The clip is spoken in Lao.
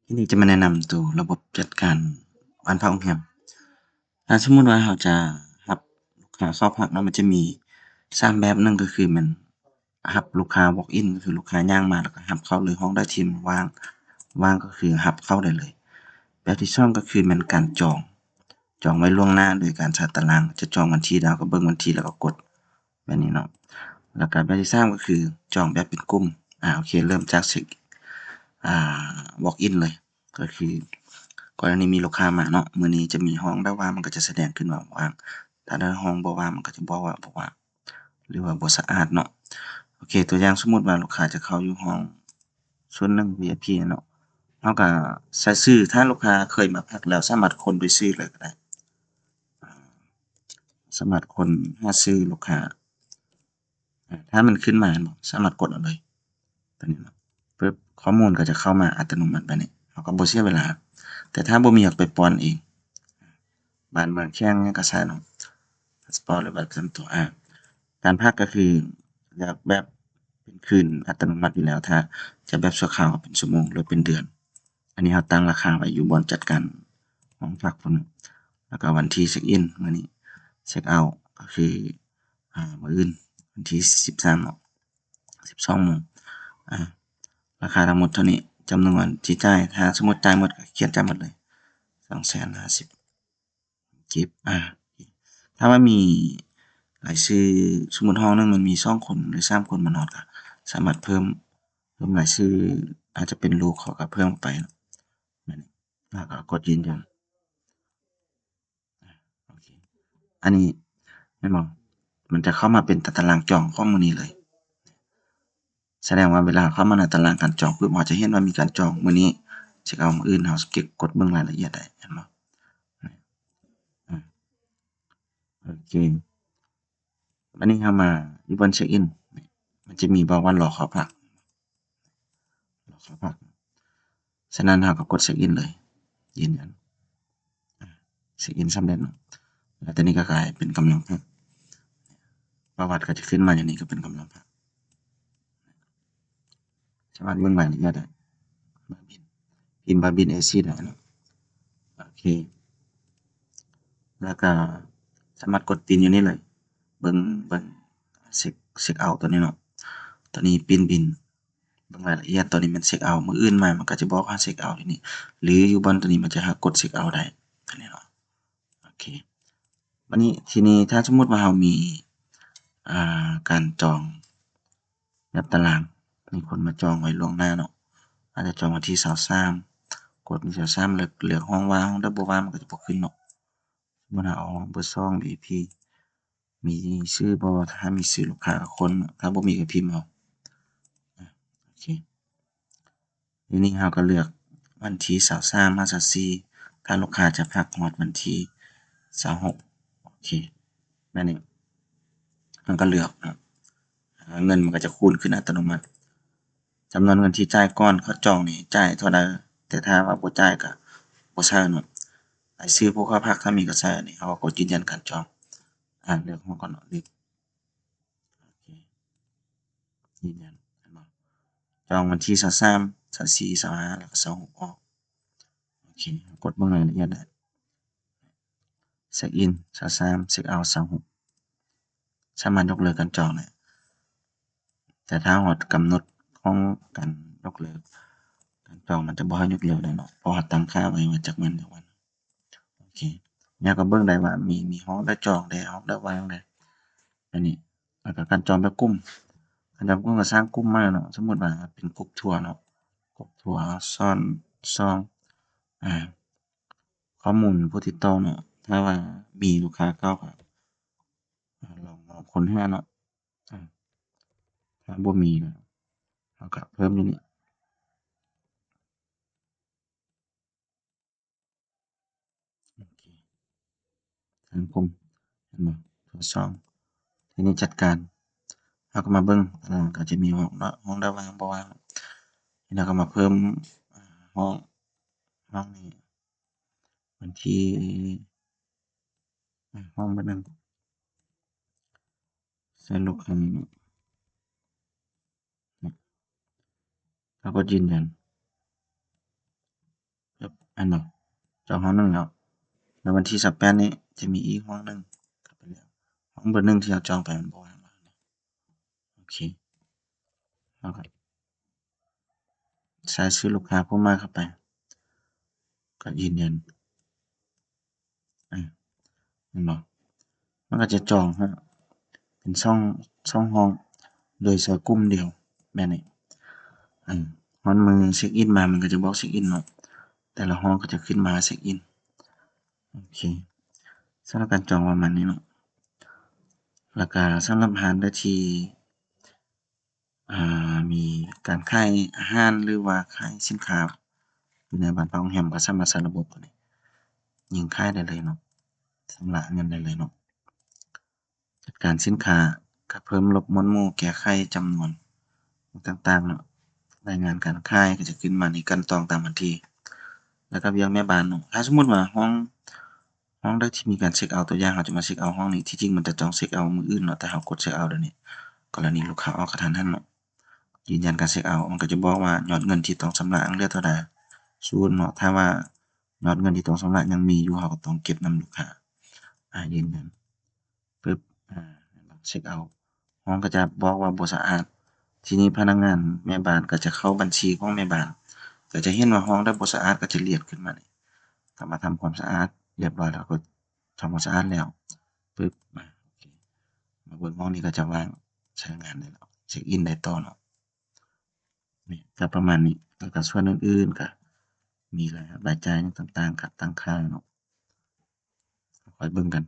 ທີນີ້ຈະມາແນະນຳໂຕລະບົບຈັດການບ້ານພັກໂຮງແຮມ. ຖ້າສົມມຸດວ່າເຮົາຈະຮັບລູກຄ້າເຂົ້າພັກເນາະ ມັນຈະມີສາມແບບ, ໜຶ່ງກໍຄືແມ່ນຮັບລູກຄ້າ walk in ກໍຄືລູກຄ້າຍ່າງມາ ແລ້ວກໍຮັບເຂົ້າເລີຍ, ຫ້ອງໃດທີ່ມັນວ່າງ ວ່າງກໍຄືຮັບເຂົ້າໄດ້ເລີຍ. ແບບທີສອງກໍຄືແມ່ນການຈອງ ຈອງໄວ້ລ່ວງໜ້າໂດຍການໃສ່ຕາລາງ, ຈະຈອງວັນທີໃດເຮົາກໍເບິ່ງວັນທີແລ້ວກໍກົດ ແບບນີ້ເນາະ. ແລ້ວກໍແບບທີສາມກໍຄືຈອງແບບເປັນກຸ່ມ. ອາ ໂອເຄ ເລີ່ມຈາກເຊັກ ອາ walk in ເລີຍ, ກໍຄືກໍລະນີມີລູກຄ້າມາເນາະ, ມື້ນີ້ຈະມີຫ້ອງໃດວ່າງ ມັນກໍຈະສະແດງຂຶ້ນວ່າວ່າງ, ຖ້າໃດຫ້ອງບໍ່ວ່າງ ມັນກໍຈະບອກວ່າບໍ່ວ່າງ ຫຼືວ່າບໍ່ສະອາດເນາະ. ໂອເຄ ຕົວຢ່າງສົມມຸດວ່າລູກຄ້າຈະເຂົ້າຢູ່ຫ້ອງສູນໜຶ່ງ ວີໄອພີ ເນາະ, ເຮົາກໍໃສ່ຊື່, ຖ້າລູກຄ້າເຄີຍມາພັກແລ້ວ ສາມາດຄົ້ນດ້ວຍຊື່ເລີຍກໍໄດ້. ສາມາດຄົ້ນຫາຊື່ລູກຄ້າ ອາ ຖ້າມັນຂຶ້ນມາແມ່ນບໍ່ ສາມາດກົດເອົາເລີຍ ຕົວນີ້ເນາະ. ປຶບ ຂໍ້ມູນກໍຈະເຂົ້າມາອັດຕະໂນມັດແບບນີ້ ເຮົາກໍບໍ່ເສຍເວລາ. ແຕ່ຖ້າບໍ່ມີ ເຮົາໄປປ້ອນເອງ. ບ້ານເມືອງແຂວງຫຍັງກໍໃສ່ເນາະ, ພາສປອດ ຫຼືບັດປະຈຳຕົວ. ອາ ການພັກກໍຄືເລືອກແບບເປັນຄືນອັດຕະໂນມັດຢູ່ແລ້ວ, ຖ້າຈະແບບຊົ່ວຄາວກໍເປັນຊົ່ວໂມງ ຫຼືເປັນເດືອນ. ອັນນີ້ເຮົາຕັ້ງລາຄາໄວ້ຢູ່ບ່ອນຈັດການຫ້ອງພັກພຸ້ນ. ແລ້ວກໍວັນທີເຊັກອິນມື້ນີ້, ເຊັກເອົາກໍຄື ອາ ມື້ອື່ນ ວັນທີສິບສາມເນາະ, ສິບສອງໂມງ. ອາ ລາຄາທັງໝົດເທົ່ານີ້, ຈຳນວນທີ່ຈ່າຍ ຖ້າສົມມຸດຈ່າຍໝົດກໍຂຽນຈ່າຍໝົດເລີຍ ສອງແສນຫ້າສິບ ກີບ. ອາ ຖ້າວ່າມີລາຍຊື່ ສົມມຸດຫ້ອງໜຶ່ງມັນມີສອງຄົນ ຫຼື ສາມຄົນມານອນ ກໍສາມາດເພີ່ມ ເພີ່ມລາຍຊື່ ອາດຈະເປັນລູກເຂົາກໍເພີ່ມໄປເນາະ. ແມ່ນ ແລ້ວກໍກົດຢືນຢັນ. ອາ ໂອເຄ ອັນນີ້ແມ່ນບໍ່ ມັນຈະເຂົ້າມາເປັນຕາຕະລາງຈອງຂອງມື້ນີ້ເລີຍ. ສະແດງວ່າເວລາເຂົ້າມາໃນຕາລາງການຈອງປຶບ ເຮົາຈະເຫັນວ່າມີການຈອງມື້ນີ້ ເຊັກເອົາມື້ອື່ນ, ເຮົາສາມາດກົດເບິ່ງລາຍລະອຽດໄດ້ ເຫັນບໍ່? ອາ ໂອເຄ ບາດນີ້ເຮົາມາຢູ່ບ່ອນເຊັກອິນ ມັນຈະມີບອກວ່າລໍເຂົ້າພັກ ລໍເຂົ້າພັກ. ສະນັ້ນເຮົາກໍກົດເຊັກອິນເລີຍ ຢືນຢັນ. ອາ ເຊັກອິນສຳເລັດເນາະ ແລ້ວຕອນນີ້ກໍກາຍເປັນກຳລັງພັກ, ປະຫວັດກໍຈະຂຶ້ນມາຢູ່ນີ້ ກໍເປັນກຳລັງພັກ. ສາມາດເບິ່ງລາຍລະອຽດໄດ້ ບາບິນ ພິມບາບິນເອສີ່ໄດ້ເນາະ. ໂອເຄ ແລ້ວກໍສາມາດກົດປິ່ນຢູ່ນີ້ເລີຍ ເບິ່ງ ເບິ່ງເຊັກ ເຊັກເອົາຕົວນີ້ເນາະ, ຕົວນີ້ປິ່ນບິນ ເບິ່ງລາຍລະອຽດ. ຕົວນີ້ແມ່ນເຊັກເອົາ, ມື້ອື່ນມາມັນກໍຈະບອກວ່າເຊັກເອົາຢູ່ນີ້ ຫຼືຢູ່ບ່ອນຕົວນີ້ມັນຈະໃຫ້ກົດເຊັກເອົາໄດ້ ຕົວນີ້ເນາະ. ໂອເຄ ບາດນີ້ ທີນີ້ຖ້າສົມມຸດວ່າເຮົາມີ ອ່າ ການຈອງແບບຕາລາງ ມີຄົນມາຈອງໄວ້ລ່ວງໜ້າເນາະ, ອາດຈະຈອງວັນທີຊາວສາມ ກົດວັນທີຊາວສາມ ເລືອກ ເລືອກຫ້ອງວ່າງ, ຫ້ອງໃດບໍ່ວ່າງມັນກໍຈະບໍ່ຂຶ້ນເນາະ. ສົມມຸດເຮົາເອົາຫ້ອງເບີສອງ ວີໄອພີ ມີຊື່ບໍ່? ຖ້າມີຊື່ລູກຄ້າກໍຄົ້ນ, ຖ້າບໍ່ມີກໍພິມເອົາ. ອາ ໂອເຄ ທີນີ້ເຮົາກໍເລືອກວັນທີຊາວສາມ ຫາ ຊາວສີ່ ຖ້າລູກຄ້າຈະພັກຮອດວັນທີຊາວຫົກ. ໂອເຄ ແບບນີ້ເຮົາກໍເລືອກເນາະ, ເງິນມັນກໍຈະຄູນຂຶ້ນອັດຕະໂນມັດ. ຈຳນວນເງິນທີ່ຈ່າຍກ່ອນເຂົ້າຈອງນີ້ຈ່າຍເທົ່າໃດ, ແຕ່ຖ້າວ່າບໍ່ຈ່າຍກໍບໍ່ໃຊ້ເນາະ. ລາຍຊື່ຜູ້ເຂົ້າພັກຖ້າມີກໍໃຊ້, ອັນນີ້ເຮົາກໍກົດຢືນຢັນການຈອງ. ອາ ເລືອກຫ້ອງກ່ອນເນາະ, ລືມ. ໂອເຄ ຢືນຢັນ ເຫັນບໍ່? ຈອງວັນທີຊາວສາມ ຊາວສີ່ ຊາວຫ້າ ແລ້ວກໍຊາວຫົກອອກ. ໂອເຄ ກົດເບິ່ງລາຍລະອຽດໄດ້. ເຊັກອິນຊາວສາມ ເຊັກເອົາຊາວຫົກ ສາມາດຍົກເລີກການຈອງໄດ້, ແຕ່ຖ້າຮອດກຳນົດຂອງການຍົກເລີກການຈອງ ມັນຈະບໍ່ໃຫ້ຍົກເລີກໄດ້ເນາະ, ເພາະເຮົາຕັ້ງຄ່າໄວ້ວ່າຈັກວັນ ຈັກວັນ. ໂອເຄ ແລ້ວກໍເບິ່ງໄດ້ວ່າມີ ມີຫ້ອງໃດຈອງແດ່ ຫ້ອງໃດວ່າງແດ່ ອັນນີ້. ແລ້ວກໍການຈອງແບບກຸ່ມ, ການຈອງກຸ່ມກໍສ້າງກຸ່ມໃໝ່ເນາະ, ສົມມຸດວ່າເປັນກົບທົວເນາະ, ກົບທົວ ຊ້ອນ ຊ່ອງ ອາ ຂໍ້ມູນຜູ້ຕິດຕໍ່ເນາະ, ຖ້າວ່າມີລູກຄ້າເກົ່າກໍ ອາ ລອງ ລອງຄົ້ນຫາເນາະ. ອາ ຖ້າບໍ່ມີ ເຮົາກໍເພີ່ມຢູ່ນີ້. ໂອເຄ ທາງກຸ່ມ ເຫັນບໍ່? ໂທສອງ ທີນີ້ຈັດການ. ເຮົາກໍມາເບິ່ງຕາລາງ ກໍຈະມີຫ້ອງເນາະ, ຫ້ອງໃດວ່າງບໍ່ວ່າງ. ທີນີ້ເຮົາກໍມາເພີ່ມ ອາ ຫ້ອງ ຫ້ອງນີ້ ວັນທີ ອາ ຫ້ອງເບີໜຶ່ງ ໃສ່ລູກຄ້າເນາະ. ເຮົາກໍຢືນຢັນ. ຫັນບໍ່? ຈອງຫ້ອງໜຶ່ງແລ້ວ ແລ້ວວັນທີຊາວແປດນີ້ຈະມີອີກຫ້ອງໜຶ່ງ ເຂົ້າໄປແລ້ວ ຫ້ອງເບີໜຶ່ງທີ່ເຮົາຈອງໄປມັນບໍ່ວ່າງແລ້ວ. ໂອເຄ ເຮົາກໍໃສ່ຊື່ລູກຄ້າຜູ້ມາເຂົ້າໄປ ກໍຢືນຢັນ ອາ ເຫັນບໍ່? ມັນກໍຈະຈອງໃຫ້ເປັນຊ່ອງ ຊ່ອງຫ້ອງ ໂດຍໃຊ້ປຸ່ມດຽວແບບນີ້. ອາ ຮອດມື້ເຊັກອິນມາ ມັນກໍຈະບອກເຊັກອິນເນາະ ແຕ່ລະຫ້ອງກໍຈະຂຶ້ນມາເຊັກອິນ. ໂອເຄ ສຳລັບການຈອງປະມານນີ້ເນາະ. ແລ້ວກະສຳລັບຮ້ານໃດທີ່ ອ່າ ມີການຂາຍອາຫານ ຫຼືວ່າຂາຍສິນຄ້າຢູ່ໃນບ້ານພັກໂຮງແຮມ ກໍສາມາດໃຊ້ລະບົບໂຕນີ້ ຍິງຂາຍໄດ້ເລີຍເນາະ ຊຳລະເງິນໄດ້ເລີຍເນາະ. ຈັດການສິນຄ້າ ກະເພີ່ມ ລົບ ໝວດໝູ່ ແກ້ໄຂຈຳນວນຕ່າງໆເນາະ. ລາຍງານການຂາຍກໍຈະຂຶ້ນມາໃນຂັ້ນຕອນຕາມວັນທີ ແລ້ວກໍວຽກແມ່ບ້ານເນາະ. ຖ້າສົມມຸດວ່າຫ້ອງ ຫ້ອງໃດທີ່ມີການເຊັກເອົາ ຕົວຢ່າງເຮົາຈະມາເຊັກເອົາຫ້ອງນີ້ ທີ່ຈິງມັນຈະຕ້ອງເຊັກເອົາມື້ອື່ນເນາະ ແຕ່ເຮົາກົດເຊັກເອົາດຽວນີ້ ກໍລະນີລູກຄ້າອອກກະທັນຫັນເນາະ ຢືນຢັນການເຊັກເອົາ ມັນກໍຈະບອກວ່າຍອດເງິນທີ່ຕ້ອງຊຳລະຍັງເຫຼືອເທົ່າໃດ ສູນເນາະ. ຖ້າວ່າຍອດເງິນທີ່ຕ້ອງຊຳລະຍັງມີຢູ່ ເຮົາກໍຕ້ອງເກັບນຳລູກຄ້າ ອາ ຢືນຢັນ ປຶບ ອາ ເຊັກເອົາ ຫ້ອງກໍຈະບອກວ່າບໍ່ສະອາດ. ທີນີ້ພະນັກງານແມ່ບ້ານກໍຈະເຂົ້າບັນຊີຂອງແມ່ບ້ານ ກໍຈະເຫັນວ່າຫ້ອງໃດບໍ່ສະອາດ ກໍຈະລຽນຂຶ້ນມານີ້ ກໍມາທຳຄວາມສະອາດ ລຽບຮ້ອຍແລ້ວ ກໍທຳຄວາມສະອາດແລ້ວ ປຶບ ມາ ໂອເຄ ມາເບິ່ງຫ້ອງນີ້ກໍຈະວ່າງ ໃຊ້ງານໄດ້ແລ້ວ ເຊັກອິນໄດ້ຕໍ່ເນາະ. ນີ້ກໍປະມານນີ້ ແລ້ວກໍສ່ວນອື່ນໆ ກໍມີລາຍຮັບລາຍຈ່າຍຫຍັງຕ່າງໆ ກໍຕັ້ງຄ່າເນາະ. ຄ່ອຍເບິ່ງກັນ